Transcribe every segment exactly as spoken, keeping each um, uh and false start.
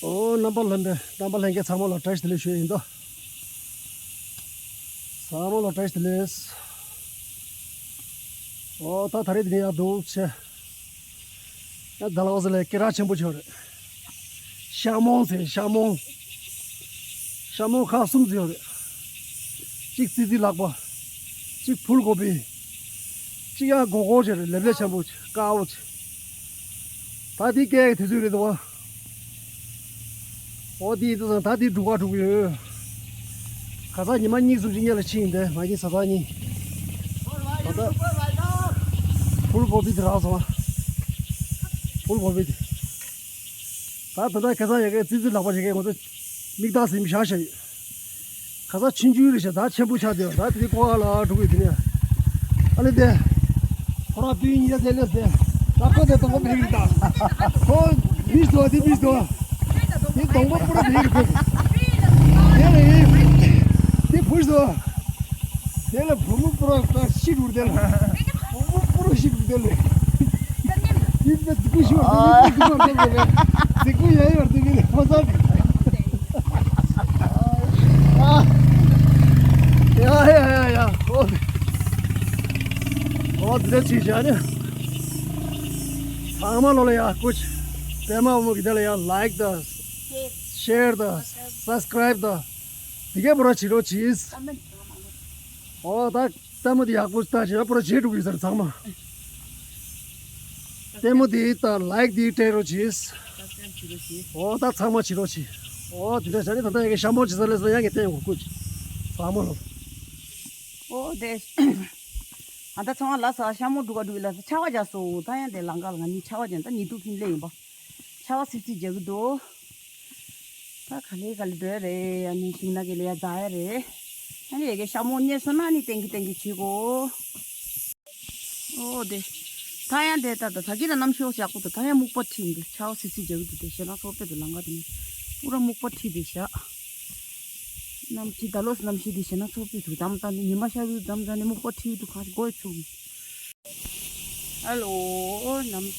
ཨོ་རྣམ་པ་ལྷན་རྒྱས་རྣམ་པ་ལྷན་རྒྱས་ཚང་མ་ལ་བཀྲ་ཤིས་བདེ་ལེགས་ཞུ་ཡིན་ད། ཚང་མ་ལ་བཀྲ་ཤིས་བདེ་ལེགས། ཨོ་ད་ད་རེས་འདི་ཡང་འདུག་ཆེ། ཡང་ད་ལོ་ཟེར་ལས་སྐད་གྲགས་ཆེན་པོ་ཆགས་རེད། ཤ་མོང་ཟེར་ཤ་མོང་། ཤ་མོང་ཁག་གསུམ་ཟེར་ཡོད་རེད། གཅིག་ཙི་ཙི་ལག་པ། གཅིག་ཕུལ་གོ་པི། གཅིག་ཡང་སྒོར་སྒོར་བྱས་རེད། ལེབ་ལེབ་ཆེན་པོ་དཀར་པོ་ཆེ། ད་འདི་སྐད་དེ་ཚོ་རེད་དོ། ཨོ་དེ་ཡིན་དུས་ཙང་ད་དེ་འབྲུག་ག་འགྲོ་གི་ཡོད། ཁ་སང་ཉི་མ་གཉིས་གསུམ་ཅིག་སྔོན་ལ་ཕྱིན་ཡིན་ཏེ་མ་གིན་གཟའ་ཚང་གཉིས། ད་ལྟ་ཕུལ་གོ་པི་དེ་རག་སོང་ཨ། ཕུལ་གོ་པི་དེ། ད་ད་ལྟ་ཁ་སང་ཡ་གི་ཙི་ཙི་ལག་པ་ཞིག་གི་ང་ཚོ་མིག་ལྟ་ཟིན་བཞག་བཞག་ཡོད། ཁ་སང་ཆུང་ཆུང་རེད་ཤག་ད་ཆེན་པོ་ཆགས་བསྡད་ཡོད། ད་དེ་ཀོ་ཨ་ལ་འགྲོ་གི་དེ་ནས་ཨ་ལེ་དེ། ཁོ་རང་སྤུན་གཉིས་ཀ་དེ་ལས་ཟེར། ད་ཁོ་དེ་དང་པོ་མེད་གི་ད། ཁོ་མི་སྡོད་དེ་མི་སྡོད། དེ་དང་པོ་པུ་ར་མེད་གི་ཁོ། དེ་ལས་དེ་བུ་སྡོད། དེ་ལ་བུ་མོ་པུ་ར་ད་ཤི་འགྲོ་དེ་ལ། བུ་མོ་པུ་ར་ཤི་འགྲོ་དེ་ལ། དེ་ད་དེ་ཀུ་ཤི་བར་དེ་དེ་ཀུ་ཡ་ཡ་བར་དེ་མི་ལས་ཁོ་ས་དེ། ཨ། ཡ་ཡ་ཡ་ཡ། ཨོ། ཨོ་དེ་ཅི་བྱ་ནི། ཚང་མ་ལོ་ལ་ཡ་ཀུ་ཅི། པད་མ་བུ་མོ་གི་དེ་ལ་ཡ་ལའིཀ་དང་། ཤེར་དང་། སབ་སི་ཀ་རའིབ་དང་། དེ་གའི་པོ་ར་བྱེད་རོགས་གྱིས། ཨོ་ད་ལྟད་མོ་དེ་ཡག་པོ་ལྟ་བྱས་པོ་ར་བྱེད་འགྲོ་གི་ཟེར་ཚང་མ། ལྟད་མོ་དེ་དང་ལའིཀ་དེ་སྤྲད་རོགས་གྱིས། ཨོ་ད་ཚང་མ་བྱེད་རོགས་གྱིས། ཨོ་དེ་འདྲ་བྱས་ནས་ད་ལྟ་ཡ་གི་ཤ་མོ་ཇི་ས་ལས་སོང་ཡ་གི་བསྟན་ཡོང་གི་ཀུ་ཅི། ཚང་མ་ལོ། ཨོ་དེ། ཨ་ད་ཚང་མ་ལ་ས་ཤ་མོ་འགྲོ་ག་འགྲོ་གི་ལ་ས་ཆར་པ་རྒྱག་སོང་། ད་ཡང་དེ་ལང་ཀ་ལ་ང་གཉིས་ཆར་པ་རྒྱག་ད་ཉི་གདུགས་ཕིང་ལེ་ཡིན་པ། ཆར་པ་སིབ་སིབ་རྒྱག་གི་འདུག་ད་ག་ལེ་ག་ལེ་འགྲོ་ཡ་རེད། ཨ་ནི་ཤིང་ནགས་ཀྱི་ལ་ཡ་འཛེག་ཡ་རེད། ཨ་ནི་ཡ་གི་ཤ་མོ་རྙེད་སོང་ན་ཨ་ནི་ཏན་གི་ཏན་གི་བྱེད་གོ། ཨོ་དེ། ད་ཡང་དེ་ད་ད་ད་གི་ད་གནམ་གཤིས་ཡག་པོ་འདུག་ད་ཡང་སྨུག་པ་འཁྲིགས་འདུག་ཆར་པ་སིབ་སིབ་རྒྱག་གི་འདུག་དེ་ཞེ་ན་ཚོགས་པའི་དུ་ལང་ཀ་དེ་ནི་པུ་ར་སྨུག་པ་འཁྲིགས་དེ་ཤག་གནམ་གཤིས་ད་ལོ་གནམ་གཤིས་དེ་ཞེ་ན་ཚོགས་པའི་དུ་དམ་ད་ནི་ཉི་མ་ཤར་དུས་དམ་ད་ནི་སྨུག་པ་འཁྲིགས་འདུག་གང་ཞིག་དགོས་ཚུགས། Hello, nam-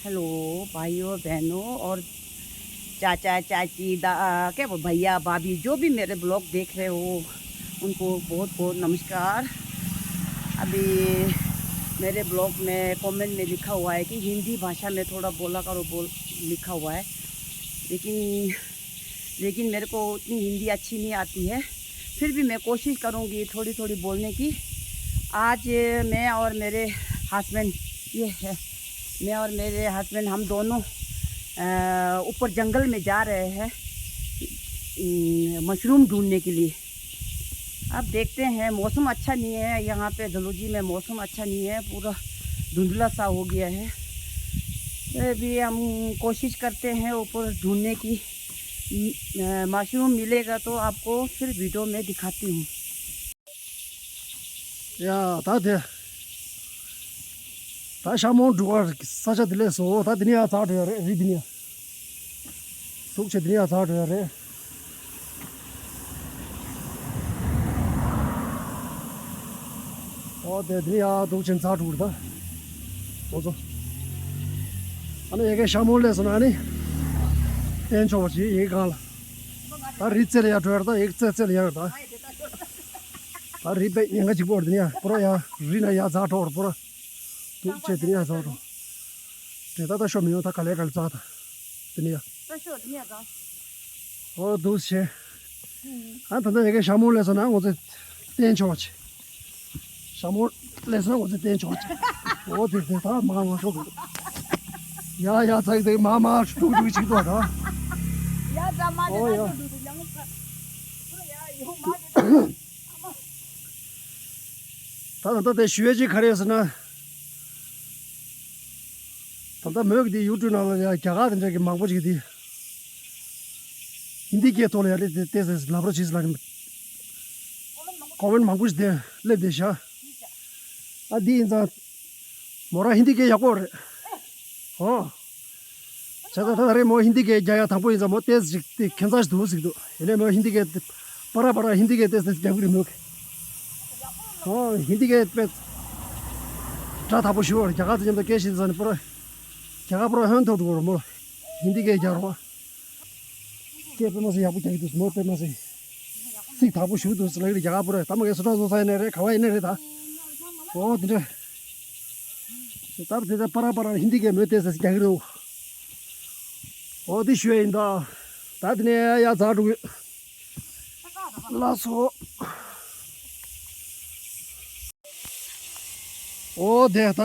hello, भाइयों बहनों और चाचा चाची दा क्या वो भैया भाभी जो भी मेरे ब्लॉग देख रहे हो उनको बहुत बहुत नमस्कार। अभी मेरे ब्लॉग में कमेंट में लिखा हुआ है कि हिंदी भाषा में थोड़ा बोला करो बोल लिखा हुआ है, लेकिन लेकिन मेरे को उतनी हिंदी अच्छी नहीं आती है, फिर भी मैं कोशिश करूँगी थोड़ी थोड़ी बोलने की। आज मैं और मेरे हस्बैंड, ये है, मैं और मेरे हस्बैंड हम दोनों अ, ऊपर जंगल में जा रहे हैं, अम, मशरूम ढूंढने के लिए। अब देखते हैं, मौसम अच्छा नहीं है यहाँ पे, जलूजी में मौसम अच्छा नहीं है, पूरा धुंधला सा हो गया है। तो अभी हम कोशिश करते हैं ऊपर ढूंढने की। म- अ, मशरूम मिलेगा तो आपको फिर वीडियो में दिखाती हूँ। ཡ་ད་དེ། ད་ཤ་མོང་འབྲུག་པ་ས་ཆ་དེ་ལས་སོ་ད་དེ་ནས་ཡར་འཛེག་འགྲོ་ཡ་རེད། རི་དེ་ནས་ཡར། ཟུག་ཆེ་དེ་ནས་ཡར་འཛེག་འགྲོ་ཡ་རེད། ཨོ་དེ་དེ་ནས་ཡར་འདུག་ཆེན་འཛེག་འགྲོ་གི་རེད་ད། ཁོང་ཚོ། ཨ་ནི་ཡ་གི་ཤ་མོང་སླེབས་སོང་ན་ཨ་ནི། བསྟན་ཆོག་པ་ཞིག་ཡ་གི་སྒང་ལ། ད་རི་རྩེ་ལ་ཡར་འགྲོ་ཡ་རེད་ད། ཡ་གི་རྩེ་རྩེ་ལ་ཡར་ད། ད་རི་དཔེ་ཉེན་ཁ་གཅིག་པོ་རེད། དེ་ནས་ཡར་པུ་ར་ཡར་རི་ནས་ཡར་འཛེག་འགྲོ་རེད་པུ་ར། འདུག་ཆེ་དེ་ནས་ཡར་འཛེག་འགྲོ། དེ་ད་ད་ཤོ་མི་ཡོང་ད་ག་ལེ་ག་ལེ་འཛེག་ད། དེ་ནས་ཡར། ད་ཤོ་དེ་ནས་འཛེག་ཨོ་འདུག་ཆེ། ཨ་ད་ད་ཡ་གི་ཤ་མོང་སླེབས་སོང་ན་ང་ཚོ་བསྟན་ཆོག་པ་ཆེ། ཤ་མོང་སླེབས་སོང་ན་ང་ཚོ་བསྟན་ཆོག་པ་ཆེ། ཨོ་དེ་དེ་ད་མ་མ་ཤོ་གི་ཡ་ཡ་ཚ་གི་དེ་མ་མ་ཤོ་འགྲོ་གི་ཆིག་ཏོ་ད། ཡ་ད་མ་ཨོ་ཡ། དེ་ད་ཤོ་འགྲོ་གི་ཡང་ད་ད་ལྟ་དེ་ཞུ་ཡ་ཅིག་ག་རེ་ཡོད་ཟེར་ན། ད་ལྟ་མོས་ཀྱི་དེ་ཡུ་ཊུབ་ནང་ལ་ཡ་རྒྱ་གར་དེ་འདྲ་གི་མང་པོ་ཅིག་གིས་དེ་ཧིན་དི་སྐད་ཐོག་ལ་ཡ་ལེ་དེ་ཏོག་ཙམ་ལབ་རོགས་བྱེད་ཟེར་ལབ་ཀྱི་འདུག་ཀོ་མེན་ཊི་མང་པོ་ཞིག་དེ་སླེབས་བསྡད་ཤག་ཨ་འདི་ཡིན་ཙང་མོ་རང་ཧིན་དི་སྐད་ཡག་པོ་རེད། ཨོ། བྱས་ཙང་ད་ད་རེས་མོ་ཧིན་དི་སྐད་རྒྱག་ཡ་དང་པོ་ཡིན་ཙང་མོ་ཏོག་ཙམ་ཅིག་དེ་ཁྱད་མཚར་ཞིག་འདུག་ཟེར་གྱི་འདུག་ཡིན་ནའི་མོ་ཧིན་དི་སྐད་དེ་པ་ར་པ་ར་ཧིན་དི་སྐད་ཏོག་ཙམ་རྒྱག་གི་རེད་མོ་གིས། ཨོ་ཧིན་དི་སྐད་དཔེ་སྒྲ་དག་པོ་ཞུ་བར་རྒྱ་གར་དེ་མཉམ་དུ་སྐད་བཤད་ཙང་ནི་པུ་ར་རྒྱ་གར་པུ་ར་ཧོན་ཐོར་འགྲོ་གི་རེད་མོ། ཧིན་དི་སྐད་རྒྱག་རོགས། སྐད་དཔེ་མ་སྲིད་ཡག་པོ་རྒྱག་གི་འདུག་མོ་དཔེ་མ་སྲིད། ཚིག་དག་པོ་ཞུ་འདུག་ལགས་རི་རྒྱ་གར་པོ་རེད། ད་མ་གས་སུ་ཏྲ་བཟོ་ས་ཡིན་ནའི་རེད། ག་བ་ཡིན་ནའི་རེད་ད། འོ་དེ་འདྲ། ད་དེ་ད་པ་ར་པ་ར་ཧིན་དི་སྐད་མོ་དེ་ས་སི་རྒྱག་གི་རེད། འོ་དེ་ཞུ་ཡ་ཡིན་ད། ད་དེ་ནས་ཡ་ཛ་འགྲོ་གི། ལགས་སོ། འོ་དེ་ད།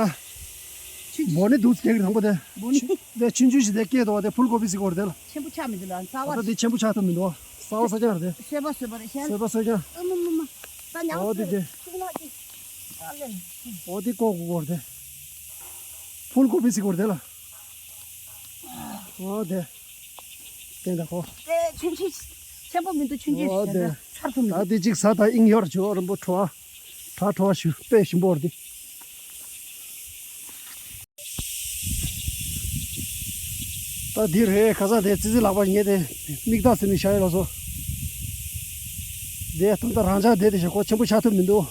ཆུ་འབོ་ནི་འདུག་སྐད་གི་དང་པོ་དེ། འབོ་ནི། དེ་ཆུང་ཆུང་ཞིག་དེ་སྐད་དོ་བ་དེ་ཕུལ་གོ་བི་སི་གོར་དེ་ལ། ཆེན་པོ་ཆགས་མི་འདུག་ལ་ས་བ། ད་དེ་ཆེན་པོ་ཆགས་ཐུབ་མི་འདུག་ས་བ་ས་ཀྱང་རེད་དེ། སོས་པ་སོས་པ་རེད་ཤན། སོས་པ་སོས་ཀྱང་། ཨ་མ་མ་མ། ད་ཉག་འོ་དེ་དེ། ཤུགས་ལ་ཅིག་ཨ་ལེ། འོ་དེ་ཀོ་གོ་གོར་དེ། ཕུལ་གོ་བི་སི་གོར་དེ་ལ། འོ་དེ། དེ་འདྲ་གོ། དེ་ཆུང་ཆུང་། ཆེན་པོ་མི་འདུག་ཆུང་ཆུང་འོ་ཞིག་དེ། ཚར་ཐུབ་མི་ད་འདུག་དེ་གཅིག་ས་ད་ཨིང་ཡོར་ཆུ་རིན་པོ་ཁྲོ་བ། ཁྲ་ཁྲོ་བ་ཞུ་དཔེ་ཞིམ་པོ་རེད། ད་འདི་རེད་ཁ་ས་དེ་ཙི་ཙི་ལག་པ་ཉེ་དེ། མིག་ཏག་ཟེར་ནས་བཞག་ཡོད་ལགས་སོ། དེ་ཐུམ་ད་རང་ཅག་དེ་དེ་ཞག་གོ་ཆེན་པོ་ཆགས་ཐུབ་མི་འདུག་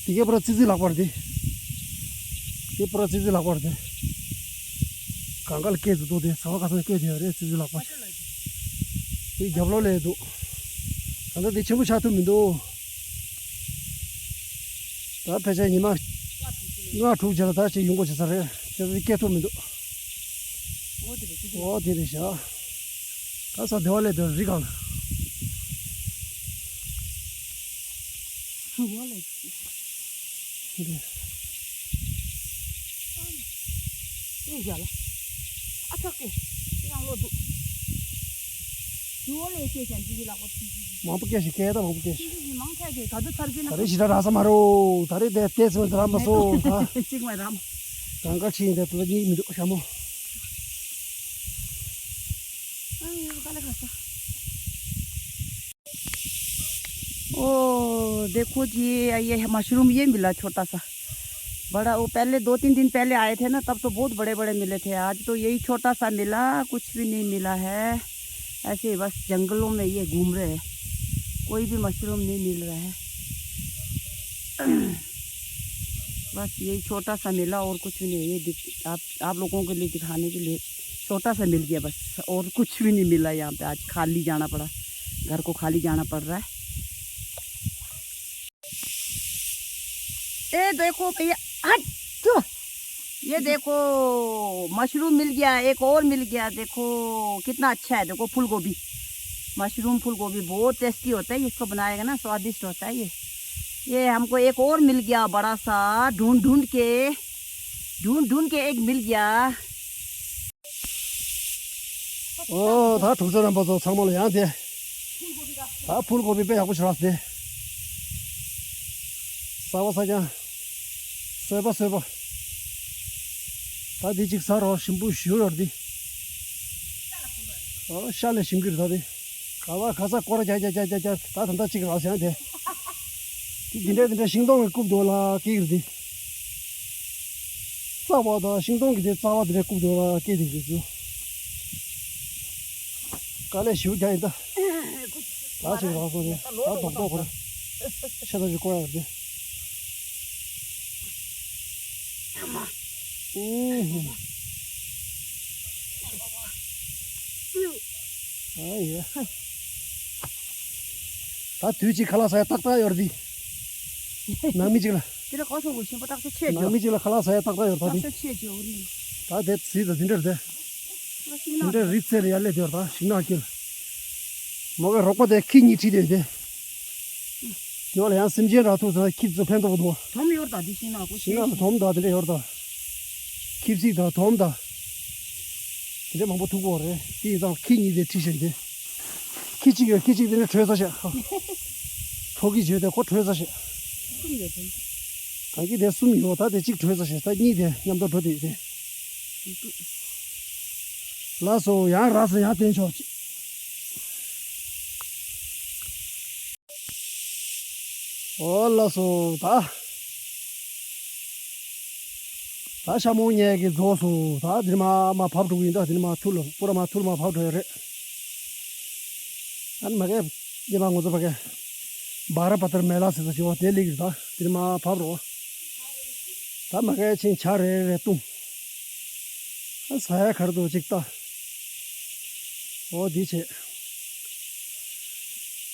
དེ་གའི་པོ་ར་ཙི་ཙི་ལག་པར་དེ། དེ་པོ་ར་ཙི་ཙི་ལག་པར་དེ། གང་ག་ལ་སྐད་དུ་འདུག་དེ་ཟ་བ་ག་ས་ནས་སྐད་དེ་ཡོད་རེད་ཙི་ཙི་ལག་པར། དེ་རྒྱབ་ལོགས་ལས་འདུག་ད་ལྟ་དེ་ཆེན་པོ་ཆགས་ཐུབ་མི་འདུག་ད་ཕལ་ཆེར་ཉི་མ་ལྔ་དྲུག་རྗེས་ལ་ད་ཅིག་ཡོང་དགོས་བྱེད་ས་རེད། དེ་ཚོ་སྐད་ཐུབ་མི་འདུག་འོ་དེ་རེད་ཤག་ད་ས་སྡེ་བ་ལས་དེ་རི་གང་ལ། འོ་ལས། འདི། ཨིན་རྒྱ་ལ། ཨ་ཚ་ཀེ། ཡང་ལོ་འདུག་འོ་ལས་སྐད་ཀྱང་འདི་ལག་པ་ཐུང་ཐུང་། མང་པོ་སྐད་ཞིག་སྐད་ད་མང་པོ་སྐད་ཞིག་ཐུང་ཐུང་ཞིག་མང་ཆ་ཞིག་ག་དུ་ཚར་གི་ན། ད་རེས་ཞི་དྲག་རག་ས་མ་རེད། ད་རེས་དེ་ལྟས་ཚོད་རག་མ་སོང་ད། གཅིག་མ་རག་མ། གང་ག་ཕྱིན་དེ་དུ་གཉིས་མི་འདུག་ཤ་མོ། ཨ་ཡོད་ད་ལ་ཁ་ས། ओ, देखो जी, ये मशरूम, ये मिला छोटा सा। बड़ा, वो पहले दो तीन दिन पहले आए थे ना, तब तो बहुत बड़े बड़े मिले थे। आज तो यही छोटा सा मिला, कुछ भी नहीं मिला है। ऐसे ही बस जंगलों में ये घूम रहे हैं, कोई भी मशरूम नहीं मिल रहा है। बस यही छोटा सा मिला और कुछ भी नहीं। ये दिख-, आप, आप लोगों के लिए दिखाने के लिए छोटा सा मिल गया बस, और कुछ भी नहीं मिला यहाँ पे। आज खाली जाना पड़ा, घर को खाली जाना पड़ रहा है। ये देखो भैया, हट, क्यों? ये देखो, मशरूम मिल गया, एक और मिल गया। देखो कितना अच्छा है। देखो फूल गोभी, मशरूम फूल गोभी बहुत टेस्टी होता है, इसको बनाएगा ना स्वादिष्ट होता है ये। ये हमको एक और मिल गया बड़ा सा, ढूंढ ढूंढ के, ढूंढ ढूंढ के एक मिल गया। ཨོ། ད་གྲོགས་ཚོ་རྣམ་པ་ཚོ་ཚང་མ་ལ་ཡང་དེ། ད་ཕུལ་གོ་བི་དཔེ་ཡག་པོ་ཞིག་རག་སྟེ། ཟ་བ་ཟ་ཀྱང་། སོས་པ་སོས་པ། ད་འདི་གཅིག་ཟ་རོགས། ཞིམ་པོ་ཞེ་པོ་ཡོད་རེད་འདི། ཨོ། ཤ་ལས་ཞིམ་གྱི་རེད་ད་འདི། ག་བ་ག་ས་སྐོར་རྒྱག་རྒྱག་རྒྱག་རྒྱག་ད་ད་ལྟ་གཅིག་རག་སོང་དེ། དེ་འདི་འདྲ་འདི་འདྲ་ཤིང་སྡོང་གི་རྐུབ་འདུག་ལ་སྐྱེ་གི་རེད་འདི། རྩ་བ་དང་ཤིང་སྡོང་གི་དེ་རྩ་བ་དེ་འདྲ་རྐུབ་འདུག་ལ་སྐྱེ་དེ་གི་ཚུལ། དཀའ་ལས་ཞེ་པོ་རྒྱག་ཡིན་ད། ད་ཅིག་རག་སོང་རེད། ད་རྡོག་རྡོག་ཁོ་རེ། ཆེ་ད་ཅིག་བཀོག་ཡག་རེད། ཨུ་ཧུ། ཨ་ཡ། ད་དུས་ཅིག་ཁ་ལག་ཟ་ཡ་ཏག་ཏག་ཡོད་རེད་འདི། ནང་མི་ཅིག་ལ། དེ་ལ་གོ་སོང་གོ་ཤིང་པོ་ཏག་ཏག་ཆེ་ནང་ཅོ། མི་ཅིག་ལ་ཁ་ལག་ཟ་ཡ་ཏག་ཏག་ཡོད་རེད་ད་ཏག་འདི། ཏག་ཆེ་ཅོ་རི། ད་དེ་ཟི་ད་འདི་འདྲ་རེད་དེ། ང་ཤིང་ནགས། འདི་འདྲ་རི་རྩེ་ལ་ཡར་སླེབས་དེ་ཡོད་རེད་ད་ཤིང་ནགས་དཀྱིལ། མོ་ག་རོགས་པ་དེ་ཁྱི་གཉིས་ཁྲིད་དེ་ཡོད་དེ། ཉོ་ལ་ཡང་སེམས་ཅན་རག་ཐུག་ཟེར་ན་ཁྱི་ཚོ་ཕན་ཐོགས་འདུག་དོམ་ཡོད་རེད་ད་འདི་ཤིང་ནགས་གོ་ཤིང་ནགས་ལ་དོམ་ད་དེ་འདྲ་ཡོད་རེད་ད། ཁྱི་ཚིག་དང་དོམ་དང་། དེ་འདྲ་མང་པོ་ཐུག་གོ་རེད། དེ་ཡིན་ཙང་ཁྱི་གཉིས་དེ་ཁྲིད་བཞག་དེ། ཁྱི་གཅིག་ཡོད། ཁྱི་གཅིག་དེ་ནས་བྲོས་ཚར་བཞག་ཕྲོ་གི་བརྗོད་དེ་ཁོ་བྲོས་ཚར་བཞག་གང་གི་དེ་གསུམ་ཡོད། ད་དེ་གཅིག་བྲོས་ཚར་བཞག་ད་གཉིས་དེ་མཉམ་དུ་འགྲོ་དེ་དེ། ལགས་སོ། ཡང་རག་སོང་། ཡང་བསྟན་ཆོག་ཅིག་ཨོ་ལགས་སོ། ད་ད་ཤ་མོང་ཉལ་གི་རྫོགས་སོང་། ད་འདིར་མ་མ་བབས་འགྲོ་གི་ཡིན། ད་འདིར་མ་ཐུར་ལ་པུ་ར་མ་ཐུར་མ་བབས་འགྲོ་ཡ་རེད། ཨ་ནི་མ་གས་ཉེ་མ་ང་ཚོ་ཕ་གས་བ་ར་པ་ཏར་མེ་ལ་ཟེར་ས་ཅིག་ཡོད་དེ་སླེབས་ཀྱི་རེད། ད་འདིར་མ་བབས་རོགས། ད་མ་གས་ཕྱིན་ཇ་རེ་རེ་བཏུང་། ཨ་ཟ་ཡ་གར་དུ་ཅིག་ལྟ། འོ་འདི་བྱེད།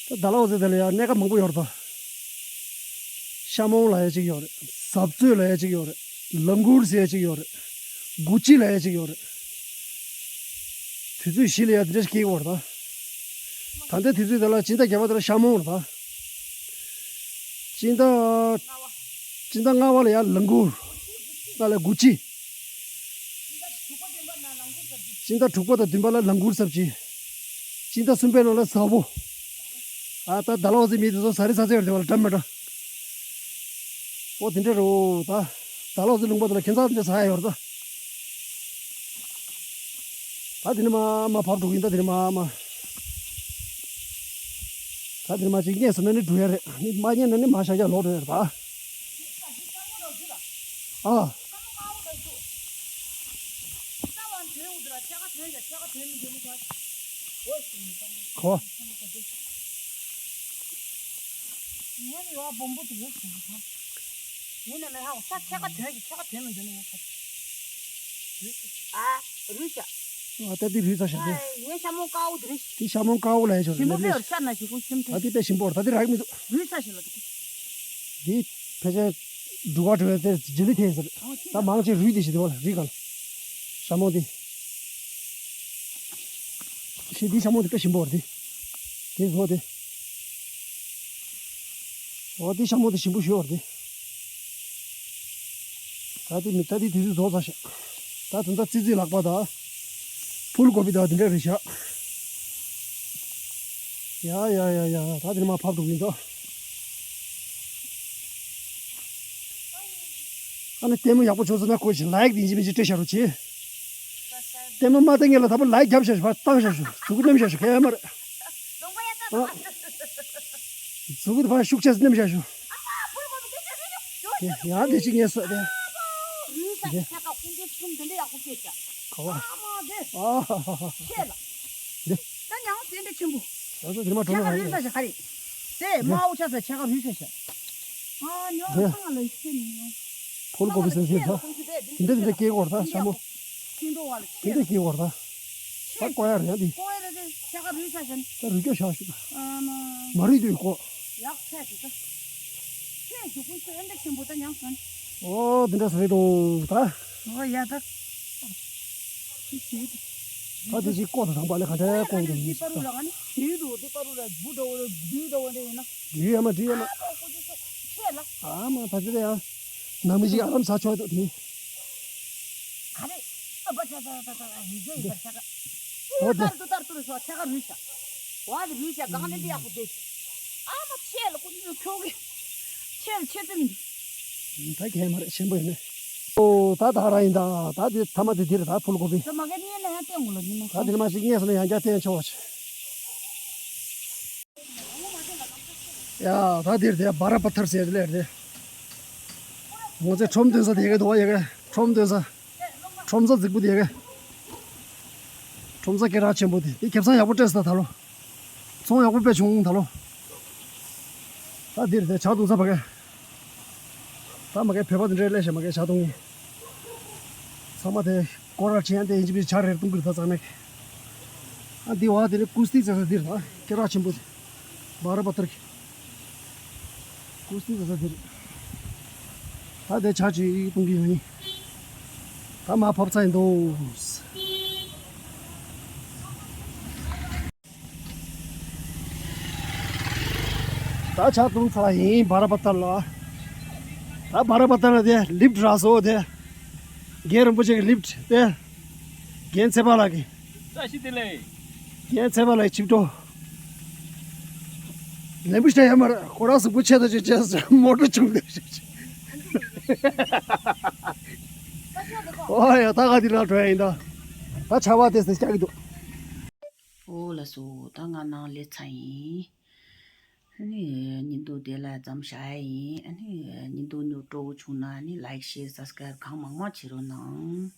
ད་ད་ལོ་ཟེར་དེ་ལ་ཡ་གནས་ཁ་མང་པོ་ཡོད་རེད་ད། ཤ་མོང་ལ་ཡ་ཅིག་ཡོད་རེད། ཟབ་ཙོད་ལ་ཡ་ཅིག་ཡོད་རེད། ལ་གུར་ཟེར་ཡ་ཅིག་ཡོད་རེད། གུ་ཅི་ལ་ཡ་ཅིག་ཡོད་རེད། དུས་ཚོད་བཞི་ལ་ཡ་འདི་འདྲ་ཞིག་སྐྱེལ་གྱི་ཡོད་རེད་ད། ད་ལྟའི་དུས་ཚོད་དེ་ལ་སྤྱི་ཟླ་བརྒྱད་པ་དེ་ལ་ཤ་མོང་རེད་ད། སྤྱི་ཟླ་སྤྱི་ཟླ་ལྔ་པ་ལ་ཡ་ལ་གུར། ད་ལ་གུ་ཅི། སྤྱི་ཟླ་དྲུག་པ་དང་བདུན་པ་ལ་ལ་གུར་ཟབ་ཅིང་། སྤྱི་ཟླ་གསུམ་པའི་ནང་ལ་ཟ་བོ། ཨ་ད་ད་ལོ་ཟེར་མི་དེ་ཚོ་ཟ་རི་ཟ་ཚེ་ཡོད་དེ་བ་ལ་འགྲམ་མ་འགྲོ། ཨོ་དེ་འདྲ་རོ་ད། ད་ལོ་ཟེར་ལུང་པ་དེ་ལ་ཁྱེད་ཚ་དེ་འདྲ་ཟ་ཡ་ཡོད་རེད་ད། ད་དེ་ནི་མ་མ་བབས་འགྲོ་གི་ཡིན་ད་དེ་ནི་མ་མ། ད་དེ་ནི་མ་ཅིག་རྙེད་སོང་ན་ནི་འགྲོ་ཡ་རེད། ནི་མ་རྙེད་ན་ནི་མ་བཞག་རྒྱ་ལོག་འགྲོ་ཡ་རེད་ད། ཨ། གོ། ཨ་ད་དེ་རུས་ཚ་ཤ་དེ། ངས་ཤ་མོང་དཀར་པོ་དེ་རེད། དེ་ཤ་མོང་དཀར་པོ་ལ་ཡ་ཆོག་ཞིམ་པོ་ལེ་ཆོག་དཔེ་ཤ་ན་ཞིག་ཀུན་ཞིམ་ད་དེ་དཔེ་ཞིམ་པོ་རེད། ད་དེ་རག་མི་འདུག་རུས་ཚ་ཞིག་ལ་འདུག་འདི་ཕལ་ཆེར་འབྲུ་ག་བྲོ་བའི་དེ་ཇི་ལི་ཐེ་ཟེར། ད་མང་ཆེ་རུས་དེ་ཞིག་འདུག་བ་ལ་རི་ག་ལ། ཤ་མོང་དེ། ཤི་འདི་ཤ་མོང་དེ་དཔེ་ཞིམ་པོ་རེད་དེ། དེ་བཟོ་དེ། འོ་དེ་ཤ་མོང་དེ་ཞིམ་པོ་ཞུ་བར་དེ། ད་དེ་མི་ད་དེ་དུས་ཚོད་རྫོགས་ཚར་ཤག་ད་དུང་ད་ཙི་ཙི་ལག་པ་ད། ཕུལ་གོ་པི་ད་དེ་འདྲ་རེད་ཤག་ཡ་ཡ་ཡ་ཡ་ད་དེ་མ་ཕབ་འགྲོ་གི་ཡིན་ད། ཨ་ནི་ལྟད་མོ་ཡག་པོ་བྱུང་སོང་ན་ཁོ་ཞིག་ལའིག་དེ་ཡིན་གཅིག་མིན་གཅིག་སྤྲད་བཞག་རོགས་གྱིས། ལྟད་མོ་མ་བལྟས་ངེས་ལ་ད་པོ་ལའིག་རྒྱབ་བཞག་ཞུ་བ་བཏང་བཞག་ཞུ་མཛུ་གུ་མནན་བཞག་ཞུ་ཁ་ཡ་མ་རེད། མཛུ་གུ་དེ་ཕར་ཤུགས་ཆེ་མནན་བཞག་ཞུ། ཡང་དེ་གཅིག་ངས་ཟ་དེ། རུས་ས་དེ་ཆ་ཀ་ཁུང་ཀྱི་ཆུང་དེ་འདྲ་ཡག་པོ་སྐྱེས་ཀྱང་། ག་བ། ཨ་མ་དེ། ཨ་ཧ་ཧ་ཧ། ཆེ་ལ། འདི། ད་ཉང་སེ་འདྲ་ཆེན་པོ། ད་ཚོ་དེ་མ་གྲོ་ཆ་ན་ཀ་རུས་ས་ཤ་ཁ་རེད། དེ་དམར་པོ་ཆ་ས་ཆ་ཀ་རུས་ས་ཤ། ཨ་ཉོ་འདི། ཚང་ལ་ཤེས་ནི་ཡོང་། ཕོལ་ཀོ་པི་སེམས་ཤེས་ད། དེ་འདྲ་དེ་འདྲ་སྐྱེ་གོ་ད་ཤ་མོ། ཤིང་འགྲོ་བ་ལ་དེ་ཆེ་འདྲ་ལ། སྐྱེ་གོ་ད། ད་ཀོ་ཡ་རེད་ཡ་འདི། ཀོ་ཡ་རེད་དེ་ཆ་ཀ་རུས་ས་ཤ་ནི། ད་རུས་སྐྱོ་ཤ་ཤུ་ད། ཨ་མ། མ་རུས་དུས་ཀོ། ཡག་ཚད་ཞིག་ད། ཁྱོད་ཀྱི་ཀུན་སྤྱོད་ཨེ་འདྲ་ཆེན་པོ་ད་ཉམས་སོང་། ཨོ་འདི་འདྲ་ཟེར་རེད་འདུག་ད། ཨོ་ཡ་ད། ཅི་བྱེད། ད་དེ་ཅིག་ཀོ་ད་དང་པ་ལས་ག་འདྲ་ཀོ་འདུག་མི་ཤེས་ད། ཨ་ནི་དེའི་རུ་དེ་པ་རུ་ལ་བུ་འདྲ་བོ་ལ་བུ་འདྲ་བོ་འདྲ་ཡིན་ན། བུ་ཡ་མ་བུ་ཡ་མ། ཨ་ཁོ་ཁོ་ཅི་ཤོག་ཆེ་ལ། ཨ་མ་ད་ཅི་ད་ཡ། ནང་མི་ཅིག་ཨ་རམ་ས་ཆོག་འདུག་དེ། ག་རེ། ཨ་པ་ཆ་ཆ་ཆ་ཆ་ཆ་ཆ་རི་ཇེ་ཡི་པ་ཆ་ཀ། ཨོ་དེ། ཏར་ཏུ་ཏར་ཏུ་རུ་ཤོག་ཆ་ཀ་རུས་ཤ། ཝ་དེ་རུས་ཤ་གང་ནས་འདི་ཡག་པོ་བསྡད། ཨ་མ་ཆེ་ལ་ཀུ་ཅི་ཆོག་གི། ཆེ་ལ་ཆེ་ཙམ་འདི། ད་གས་མ་རེད་ཆེན་པོ་ཡིན་ནི། ཨོ་ད་ད་ར་ཡིན་ད་ད་དེ་ཐ་མ་དེ་དེ་རེད་ད་ཕུལ་གོ་པི། ད་མ་གས་རྙེད་ན་ཡང་བསྟན་དགོས་ལ་ཉི་མ། ད་དེ་ནི་མ་ཞིག་རྙེད་སོང་ན་ཡང་བསྐྱར་བསྟན་ཆོག་ཆེ། ཡ་ད་འདིར་དེ་བ་ར་པ་ཐར་ཟེར་ལེར་དེ། ངོ་ཚེ་ཁྲོམ་སྟོན་ས་དེ་ག་དོ་ཡ་ག་ཁྲོམ་སྟོན་ས། ཁྲོམ་ས་རྫིག་པོ་དེ་ག་ཁྲོམ་ས་སྐད་གྲགས་ཆེན་པོ་དེ་དེ་ཁེབས་ས་ཡག་པོ་སྤྲད་ས་ད་ལོ། ཚོང་ཡག་པོ་དཔེ་བྱུང་ད་ལོ། ད་འདིར་དེ་ཇ་བཏུང་ས་བ་ག་ད་མ་ག་བོད་པ་དེ་འདྲའི་ལས་བྱེད་མ་ག་ཇ་བཏུང་ཡིན། ཚང་མ་དེ་སྐོར་ར་ཆེན་དེ་ཡིན་གཅིག་མིན་གཅིག་ཇ་རེར་བཏུང་གི་རེད་ད་ཚང་མས། ཨ་འདི་བ་དེ་ནི་ཀུ་སྟི་ཟེར་ས་འདིར་ད་སྐད་གྲགས་ཆེན་པོ་དེ། བ་ར་པ་ཐར་གི། ཀུ་སྟི་ཟེར་ས་འདིར། ད་དེ་ཇ་ཅིག་བཏུང་གི་ཡོད་ཡིན། ད་མ་ཕབ་ཚར་ཡིན་འདུག་ད་ཇ་བཏུང་ཚར་ཡིན་བ་ར་པ་ཐར་ལ། ད་བ་ར་པ་ཐར་ལ་དེ་ལིབ་རག་སོ་དེ། རྒན་རིན་པོ་ཆེ་གི་ལིབ་དེ། རྒན་ཚེ་དཔལ་ལགས་ཀྱི། བཀྲ་ཤིས་བདེ་ལེགས། རྒན་ཚེ་དཔལ་ལགས་ཆིབས་འགྲོ། ལན་པུ་ཤ་ཡ་མར་ཁོ་རང་གཟུགས་པོ་ཆེ་དང་ཆེ་ཆེ་མོ་ཊ་ཆུང་དེ་ཤ་ཆེ། ཨོ་ཡ་ད་ག་དེ་ལ་འགྲོ་ཡ་ཡིན་ད། ད་ཆར་པ་དེ་སེ་སྐྱག་གི་འདུག་ཨོ་ལགས་སོ། ད་ང་ནང་སླེབས་ཚར་ཡིན། ཨ་ནི་ཉིན་ཐོ་དེ་ལ་མཚམས་བཞག་ཡ་ཡིན། ཨ་ནི་ཉིན་ཐོ་ཉོ་སྤྲོ་བོ་བྱུང་ན་ཨ་ནི་ལའིག་ཤེར་སབ་སི་ཀ་རབ་གང་མང་མང་བྱེད་རོགས་གནང་།